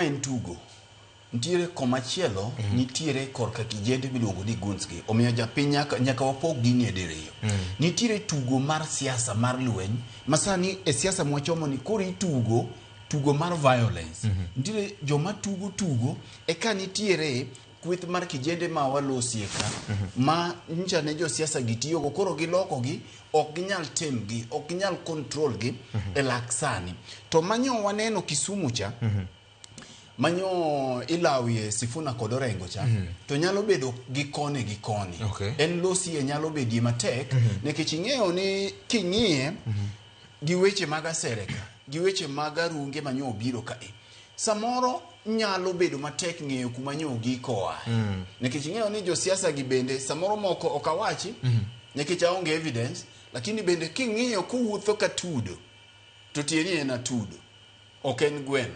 En tugo. Nitiere komachielo, nitiere korka kijende miluongo ni goons gi. Omiyo japiny nyaka wapog gini e diriyo. Nitiere tugo mar siasa mar lweny, ma sani e siasa mwachomo ni koro itugo tugo mar violence. Nitiere joma tugo tugo, eka nitiere kweth mar kijende ma walosie ka, ma nyicha ne josiasa gi tiyogo, koro gilokogi, ok ginyal timgi, ok ginyal control gi e lak sani. To manyo waneno Kisumu cha, manyo ilawie Sifuna kod Orengo cha, to nyalo bedo gi koni gi koni. En losie nyalo bedie matek, nikech ing'eyo ni king'iye gi weche mag asere ka, gi weche mag arunge manyo obiro ka e, samoro nyalo bedo matek ng'eyo kuma nyo giko oaye. Nikech ing'eyo ni josiasa gi bende samoro moko ok awachi, nikech aonge evidence, lakini bende king'iyo kowuotho ka tudo, to tieni en atudo, ok en gweno.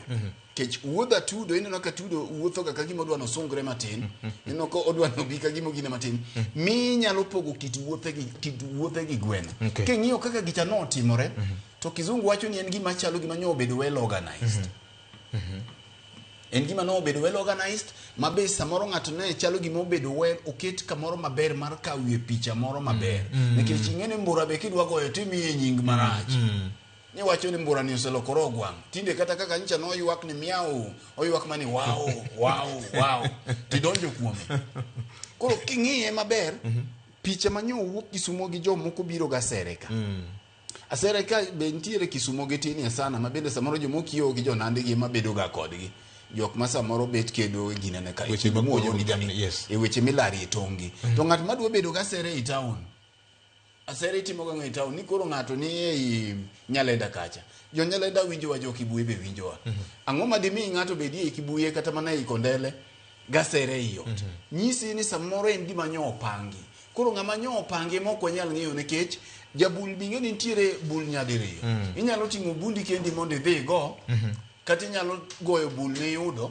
Kech wuodh atudo, ineno ka atudo wuotho ga ka gima odwa nosungre matin, ineno ka odwa nobi ka gima ogine matin, mi nyalo pogo kit wuothe gi, kit wuothe gi gweno. King'iyo kaka gicha notimore, to kizungu wacho ni en gima chalo gima nyo obedo well organized. En gima nobedo well organized, ma be samoro ng'ato ne chalo gima obedo well, oket kamoro maber mar kawie picha moro maber. Nikech ing'e ni mbura be kidwa goyo timiye nying marach. Niwacho ni mbura ni oselokore ogwang'. Tinde kata kaka nyicha noywak ni miau, oywak mani wow, wow, wow. Tidonjo kuome. Koro king'iye maber, picha ma nyo owuok Kisumo gi jomoko biro ga asere ka. Asere ka be nitiere Kisumo gi tinie sana, ma bende samoro jomokiewo gi jonandi gi ema bedo ga kodgi. Jok ma samoro bet kedo e ginene ka, e Weche kinde mag muojo koro gi jamni, jamni. yes. E weche milarie tong'gi. To ng'at madwa bedo ga asere ei town, asere itimo ga e town ni koro ng'ato ni ei Nyalenda kacha. Jo Nyalenda winjowa, jo Kibuye be winjowa. Ang'o ma dimi ng'ato bedie ei Kibuye kata mana ei Kondele gasere ei ot? Nyisi ni samoro en gima nyo opangi. Koro ng'ama nyo opangi ema ok wanyal ng'eyo nikech jabul bing'e ni nitiere bul nyadiriyo. Inyalo ting'o bundi kendi mondo idhi igo, kata inyalo goyo bul miyudo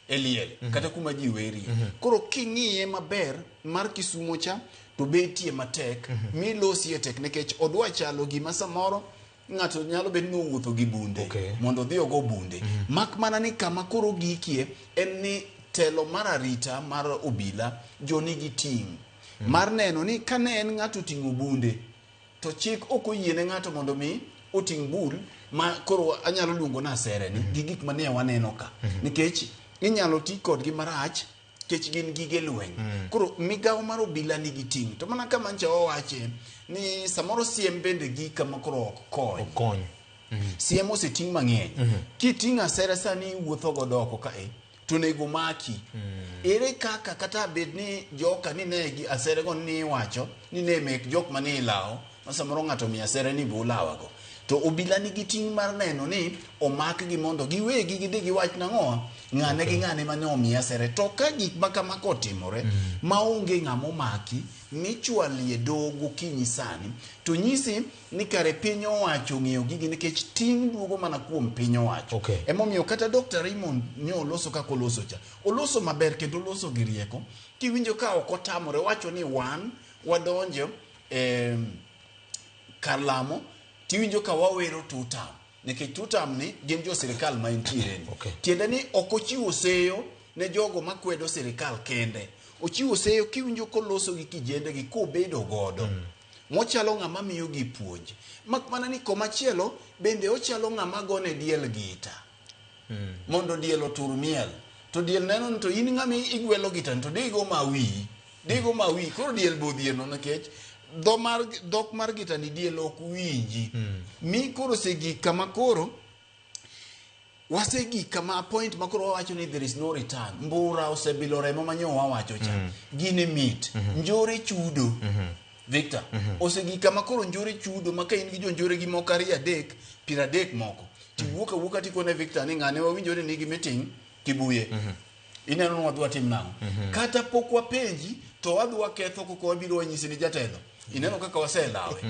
e liel, kata kuma ji werie. Koro king'iye maber mar Kisumo cha to betie matek, milosie tek nikech odwa chalo gima samoro ng'ato nyalo bedo ni owuotho gi bunde mondo odhi ogo bunde. Mak mana ni kama koro gikie en ni telo mar arita mar obila jo nigi ting' mar neno ni kane en ng'ato oting'o bunde to chik ok oyiene ng'ato mondo mi oting' bul ma koro anyalo luongo ni asere ni gi gik mane waneno ka. Nikech inyalo ti kodgi marach nikech gin gige lweny. Koro migawo mar obila nigi ting'. To mana kama ncha wawache ni samoro siem bende gi kama koro ok kony. Ok kony. Siem oseting' mang'eny. Kiting'o asere sani iwuotho godo oko kae, to onego maki. Ere kaka kata bed ni joka ni ne gi asere go ni iwacho ni ne mek jok mane ilawo, ma samoro ng'ato omiyo asere ni bu ulawago. To obila nigi ting' mar neno ni omakgi mondo giwegi gidhi giwach nang'o, ng'ane gi ng'ane mane omiye asere. To ka gik ma kama kotimore, maonge ng'ama omaki, michwalie doho gokinyi sani, to nyisi ni kare piny owacho ong'eyo gigi nikech ting' duogo mana kuom piny owacho. Emomiyo kata Dr. Raymond nyo oloso kaka oloso cha. Oloso maber kendo oloso gi rieko. Kiwinjo ka ok otamore, owacho ni wan wadonjo e kar lamo, tiwinjo ka wawero tutam. Nikech tutam ni gin jo sirikal ma entiere ni. Tiende ni ok ochiwo seyo ne jogo makwedo sirikal kende. Ochiwo seyo kiwinjo koloso gi kijende gi kobedo godo. Mochalo ng'ama miyo gi puonj. Mak mana ni komachielo bende ochalo ng'ama gone diel gita. Mondo diel otur miel. To diel neno ni to in ng'ama igwelo gita ni to digo ma wiyi. Digo ma wiyi. Koro diel be odhier nono nikech dhok mar gita ni diel ok winji. Mi koro osegik kama koro wasegik kama point ma koro wawacho ni there is no return. Mbura osebilo remo ma nyo wawacho cha. Gini mit. Njore chudo. Victor, osegik kama koro njore chudo ma ka in gi jonjore gi moko ariyo adek, piero adek moko. Tiwuok awuoka tikone Victor ni ng'ane wawinjo ni nigi meeting Kibuye. Ineno ni wadhi watim nang'o? Kata pok wapenji to wadhi waketho koko wabiro wanyisi ni jatelo. Ineno kaka waselawe.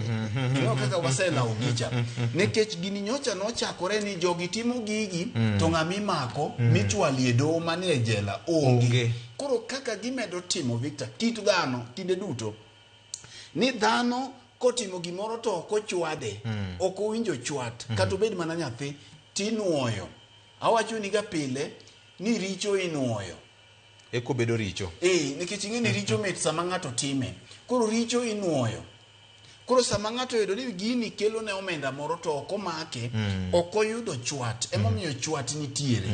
Ineno kaka waselawo gicha. Nikech gini nyocha nochakore ni jogi timo gigi to ng'ama imako michwalie doho manie jela onge. Onge. Koro kaka gimedo timo Victor, kit dhano kinde duto ni dhano kotimo gimoro to ok ochwade, ok owinjo chwat, kata obed mana nyathi, tinuoyo. Awacho ni ga pile ni richo inuoyo. Eko bedo richo. Ee, nikech ing'e ni richo mit sama ng'ato time. Koro richo inuoyo. Koro sama ng'ato oyudo ni gini kelo ne omenda moro to ok omake, ok oyudo chwat. Emomiyo chwat nitiere.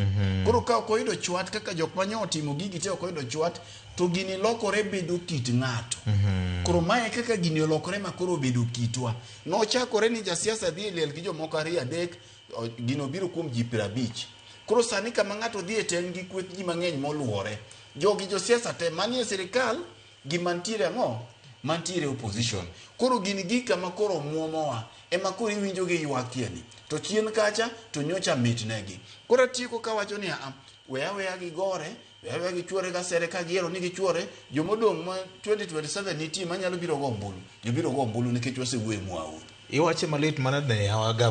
Koro ka ok oyudo chwat kaka jok manyo otimo gigi te ok oyudo chwat, to gini lokore bedo kit ng'ato. Koro mae kaka gini olokore ma koro obedo kitwa. Nochakore ni jasiasa dhi e liel gi jomoko ariyo adek, gino biro kuom ji 50. Koro sani kama ng'ato dhi e to en gi kweth ji mang'eny moluore. Jogi josiasa te manie sirikal gi mantiere ang'o? Mantiere opposition. Koro gin gika ma koro muomowa ema koro iwinjo gi ywakie ni. To chien kacha to nyocha mit negi. Koro atieko kawacho ni a we aweya gigore, we aweya gichuore gasere ka giero ni gichuore, jomodong' ma 2027 nitie manyalo biro go ombulu. Jobiro go ombulu nikech wasewuoyo mwauru. Iwache malit manade yawa gavana.